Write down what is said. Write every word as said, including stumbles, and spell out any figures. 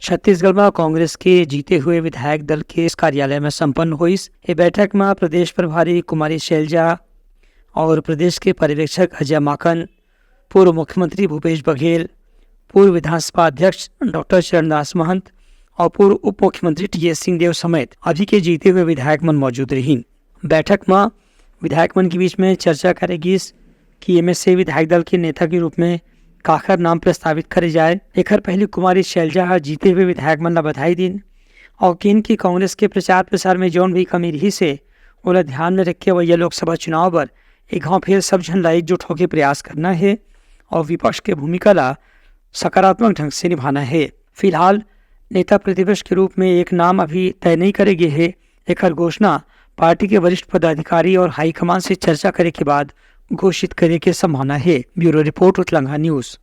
छत्तीसगढ़ में कांग्रेस के जीते हुए विधायक दल के कार्यालय में संपन्न होइस। ये बैठक में प्रदेश प्रभारी कुमारी शैलजा और प्रदेश के पर्यवेक्षक अजय माकन, पूर्व मुख्यमंत्री भूपेश बघेल, पूर्व विधानसभा अध्यक्ष डॉक्टर चरणदास महंत और पूर्व उप मुख्यमंत्री टीएस सिंहदेव समेत अभी के जीते हुए विधायक मन मौजूद रहिन। बैठक में विधायक मन के बीच में चर्चा करे गिस कि एमएसए विधायक दल के नेता के रूप में काखर नाम प्रस्तावित करे जाए। एखर पहले कुमारी शैलजा ह जीते हुए विधायक मन ला बधाई दिन और किन कि कांग्रेस के प्रचार प्रसार में जौन भी कमी रहिस हे, ओला ध्यान में रख के अवइया लोकसभा चुनाव बर एक घाव फिर सब झन ला एकजुट होके प्रयास करना हे और विपक्ष के भूमिका ला सकारात्मक ढंग से निभाना हे। फिलहाल नेता प्रतिपक्ष के रूप में एक नाम अभी तय नहीं करे गे हे। एखर घोषणा पार्टी के वरिष्ठ पदाधिकारी और हाईकमान से चर्चा करे के बाद घोषित करे के संभावना हे। ब्यूरो रिपोर्ट, उतलंगा न्यूज।